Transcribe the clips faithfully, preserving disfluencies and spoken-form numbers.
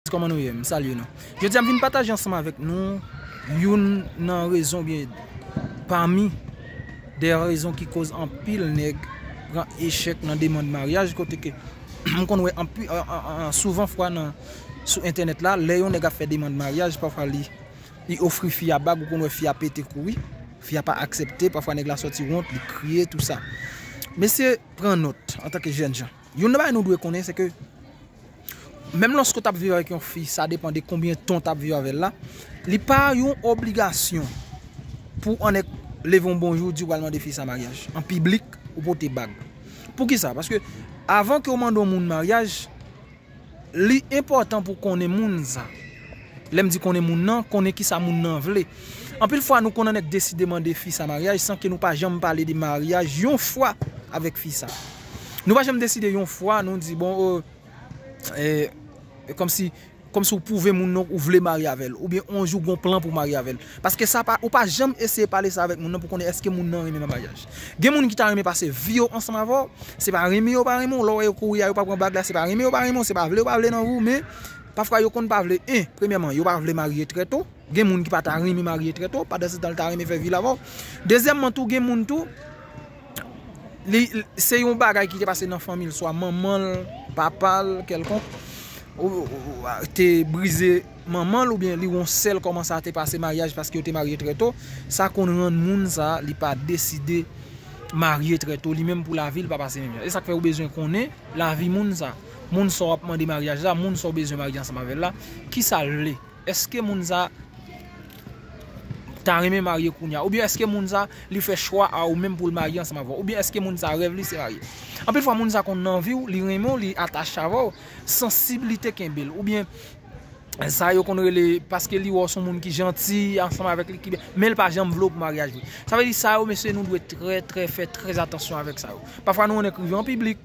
Kòman nou ye? M salye nou. Jodi a m vin pataje ansanm avèk nou youn nan rezon, byen pami de rezon ki koz anpil nèg pran echèk nan demann maryaj, kote ke m konn wè anpi, an, an, an, souvan fwa nan, sou entènèt la, lè yon nèg ap fè demann maryaj, pafwa li, li ofri fi a bag, ou konn wè fi a pete kouri, fi a pa aksepte, pafwa nèg la sòti wont, li kriye, tou sa. Mesye, pran nòt antanke jènjan. Youn nan bagay nou dwe konnen, se ke menm lòske w t ap viv avèk yon fi, sa depann de konbyen tan w t ap viv avè l la, li pa yon obligasyon pou w annik leve yon bon jou, di w pral mande fi sa maryaj. An piblik, ou pote bag. Poukisa? Paske avan ke w mande yon moun maryaj, li enpòtan pou w konnen moun sa. Lè m di konnen moun nan, konnen kisa moun nan vle. Anpil fwa, nou konn annik deside mande fi sa maryaj san ke nou pa janm pale de maryaj yon fwa avèk fi sa. Nou pa janm deside yon fwa, nou di, bon, o, e, e kòmsi, kòmsi w pwouve moun nan ou vle marye avè l, oubyen yon jou w gen yon plan pou w marye avè l. Paske sa pa, ou pa janm eseye pale sa avèk moun nan pou konnen èske moun nan renmen maryaj. Gen moun ki ta renmen pase vi yo ansanm avè w, se pa renmen yo pa renmen w, lè w wè yo kouri a, yo pa pran bag la, se pa renmen yo pa renmen w, se pa vle yo pa vle nan vi w, men pafwa yo konn pa vle, en, premyèman, yo pa vle marye trè to. Gen moun ki pa ta renmen marye trè to, pandan se tan l ta renmen fè vi l avè w. Dezyèmman tou, gen moun tou, li, se yon bagay ki te pase nan fanmi l, swa manman l, papa l, kèlkonk, ou, ou, ou, a, te brize manman l, oubyen li yon sè l kòmanse a te pase maryaj paske yo te marye trè to, sa konn rann moun sa, li pa deside marye trè to, li menm pou lavi l pa pase menm jan. E sa k fè ou bezwen konnen lavi moun sa, moun sa w ap mande maryaj la, moun sa w bezwen marye ansanm avè l la, kisa l vle? Èske moun sa ta renmen marye kounye a? Oubyen èske moun sa, li fè chwa a ou menm pou l marye ansanm avè w? Oubyen èske moun sa, rèv li se marye? Anpil fwa, moun sa konn nan vi w, li renmen w, li atache avè w, sansiblite kenbe l. Oubyen sa yo konn rele, paske li wè w se yon moun ki janti ansanm avèk li, ki byen, men l pa janm vle w pou maryaj vre. Sa vle di sa yo, mesye, nou dwe trè, trè, fè trè atansyon avèk sa yo. Pafwa, nou annik rive an piblik,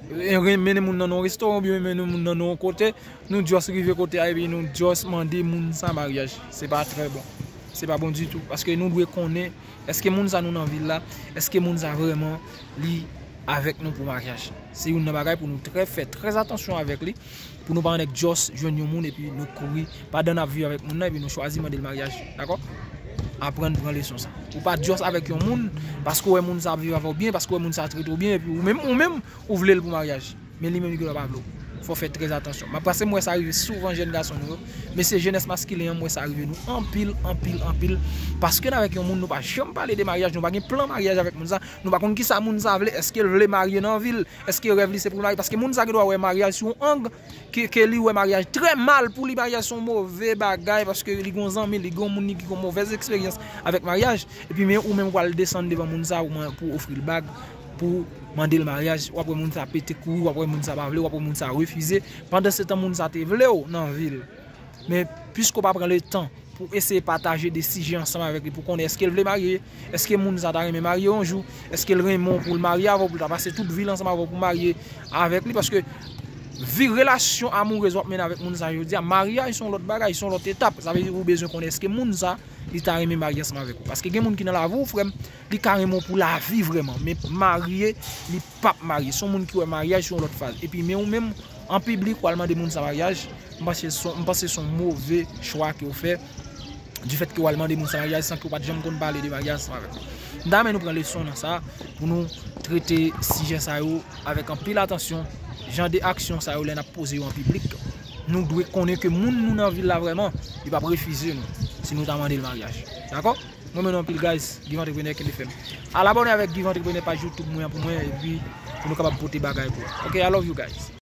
e, ren-, mennen moun nan yon restoran oubyen mennen moun nan yon kote, nou just rive kote a epi nou just mande moun sa maryaj. Se pa trè bon. Se pa bon ditou. Paske nou dwe konnen, èske moun sa nou nan vi l la, èske moun sa vrèman li avèk nou pou maryaj? Se youn nan bagay pou nou trè, fè trè atansyon avèk li, pou nou pa annik just jwenn yon moun epi nou kouri, pandan n ap viv avèk moun nan, epi nou chwazi mande l maryaj. Dakò? Aprann pran leson sa. Ou pa just avèk yon moun, paske w wè moun sa ap viv avè w byen, paske w wè moun sa trete w byen, epi ou menm, ou menm, ou vle l pou maryaj. Men li menm li gendwa pa vle w. Fò w fè trè atansyon. M ap pase, m wè sa rive souvan jèn gason nou yo. Mesye, jenès maskilen an, m wè sa rive nou anpil, anpil, anpil. Paske n avèk yon moun, nou pa janm pale de maryaj, nou pa gen plan maryaj avèk moun sa. Nou pa konn kisa moun sa vle, èske l vle marye nan vi l, èske rèv li se pou l marye. Paske moun sa gendwa wè maryaj sou yon ang, ke, ke li wè maryaj trè mal pou li, maryaj se yon move bagay, paske li gen yon zanmi, li gen yon moun li ki gen yon movèz eksperyans avèk maryaj, epi men ou menm ou pral desann devan moun sa pou, pou ofri l bag, pou mande l maryaj, w ap wè moun sa pete kouri, w ap wè moun sa pa vle, w ap wè moun sa refize, pandan se tan moun sa te vle w nan vi l. Men, piske w pa pran letan pou eseye pataje de sijè ansanm avèk li, pou konnen èske l vle marye, èske moun sa ta renmen marye yon jou, èske l renmen w pou l marye avè w, pou l ta pase tout vi l ansanm avè w, pou marye avèk li, paske vi, relasyon amourèz w ap mennen avèk moun sa jodi a, maryaj se yon lòt bagay, se yon lòt etap. Sa vle di ou bezwen konnen èske moun sa, li ta renmen marye ansanm avèk ou. Paske gen moun ki nan lavi w, frè m, li ka renmen w pou lavi vrèman, men marye, li p ap marye. Se yon moun ki wè maryaj se yon lòt faz. Epi, men ou menm, an piblik, w al mande moun sa maryaj, m panse se yon, m panse se yon move chwa ke w fè, difèt ke w al mande moun sa maryaj san ke w pa t janm konn pale de maryaj ansanm avèk li. M ta renmen nou pran leson nan sa, pou nou trete sijè sa yo avèk anpil atansyon, jan de aksyon sa yo lè n ap poze yo an piblik. Nou dwe konnen ke moun nou nan vi l la vrèman, li p ap refize nou si nou ta mande l maryaj. Dakò? Mwen renmen nou anpil, guys. Give Entrepreneur, kenbe fèm. Al abòne avèk Give Entrepreneur paj YouTube mwen an pou mwen, epi pou nou kapab pote bagay pou ou. Ok, I love you guys.